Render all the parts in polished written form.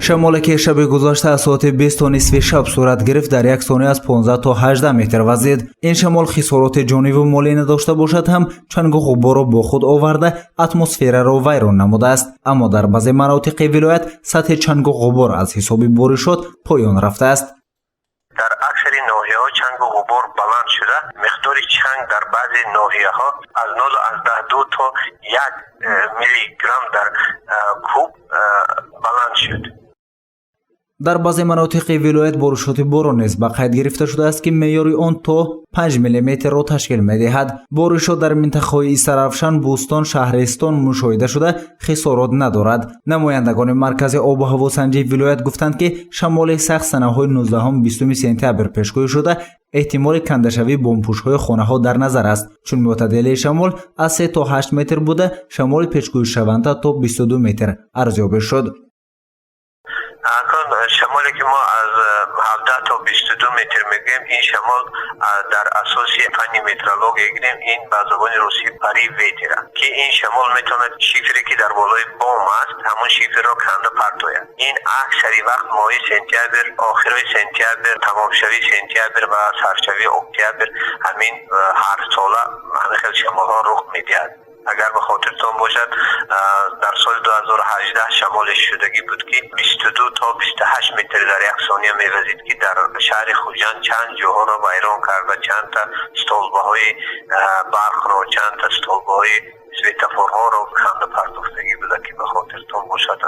Шамоле, ки шаби гузашта аз соати 20 то нисфи шаб сурат гирифт, дар як сония аз 15 то 18 метр вазид. Ин шамол хисороти ҷониву молӣ надошта бошад ҳам, чангу ғуборро бо худ оварда, атмосфераро вайрон намудааст. Аммо дар баъзе манотиқи вилоят сатҳи чангу ғубор аз ҳисоби боришот поён рафтааст. Дар аксари ноҳияҳо чангу ғубор баланд шуда, миқдори чанг дар баъзе ноҳияҳо аз 0,2 то 1 миллиграмм дар куб баланд шуд. Дар баъзе манотиқи вилоят боришоти борон низ ба қайд гирифта шудааст, ки меъёри он то 5 миллиметрро ташкил медиҳад. Боришот дар минтақаҳои Истаравшан, Бӯстон, Шаҳристон мушоҳида шуда, хисорот надорад. Намояндагони Маркази обу ҳавосанҷии вилоят гуфтанд, ки шамоли сахт санаҳои 19-20 сентябр пешгӯӣ шуда, эҳтимоли кандашавии бомпӯшҳои хонаҳо дар назар аст, чун мӯътадилии шамол аз 3 то 8 метр буда, шамоли пешгӯишаванда то 22 метр арзёбӣ шуд. Акнун шамоле, ки мо аз 17 то 22 метр мегӯем, ин шамол дар асоси фанни метеорология гирем, ин ба забони русӣ порыв ветра, ки ин шамол метавонад шифере, ки дар болои бом аст, ҳамон шиферро канда партояд. Ин аксари вақт моҳи сентябр, охирои сентябр, тамомшавии сентябр ва саршавии октябр ҳамин ҳар сола ҳамин хел шамолҳо рух медиҳад. Агар ба хотиртон бошад, дар соли 2018 шамоле шудагӣ буд, ки 22 то 28 метр дар як сония мевазид, ки дар шаҳри Хуҷанд чанд ҷоҳоро вайрон карда, чандта столбаҳои барқро, чандта столбаҳои светофорҳоро канда партофтагӣ буда, ки ба хотиртон бошад.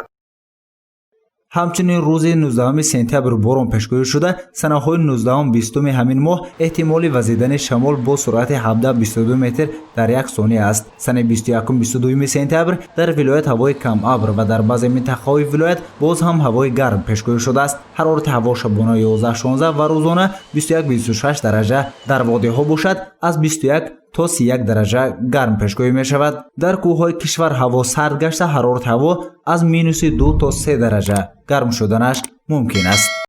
Ҳамчунин рӯзи 19 сентябр борон пешгӯӣ шуда, санаҳои 19-20 ҳамин моҳ эҳтимоли вазидани шамол бо суръати 17-22 метр дар як сония аст. Санаи 21-22 сентябр дар вилоят ҳавои камабр ва дар баъзе минтақаҳои вилоят боз ҳам ҳавои гарм пешгӯӣ шудааст. Ҳарорати ҳаво шабона 11-16 ва рӯзона 21-26 дараҷа, дар водиҳо бошад, аз 21 то 31 дараҷа гарм пешгӯӣ мешавад. Дар кӯҳҳои кишвар ҳаво сард гашта, ҳарорати ҳаво аз минуси 2 то 3 дараҷа гарм шуданаш мумкин аст.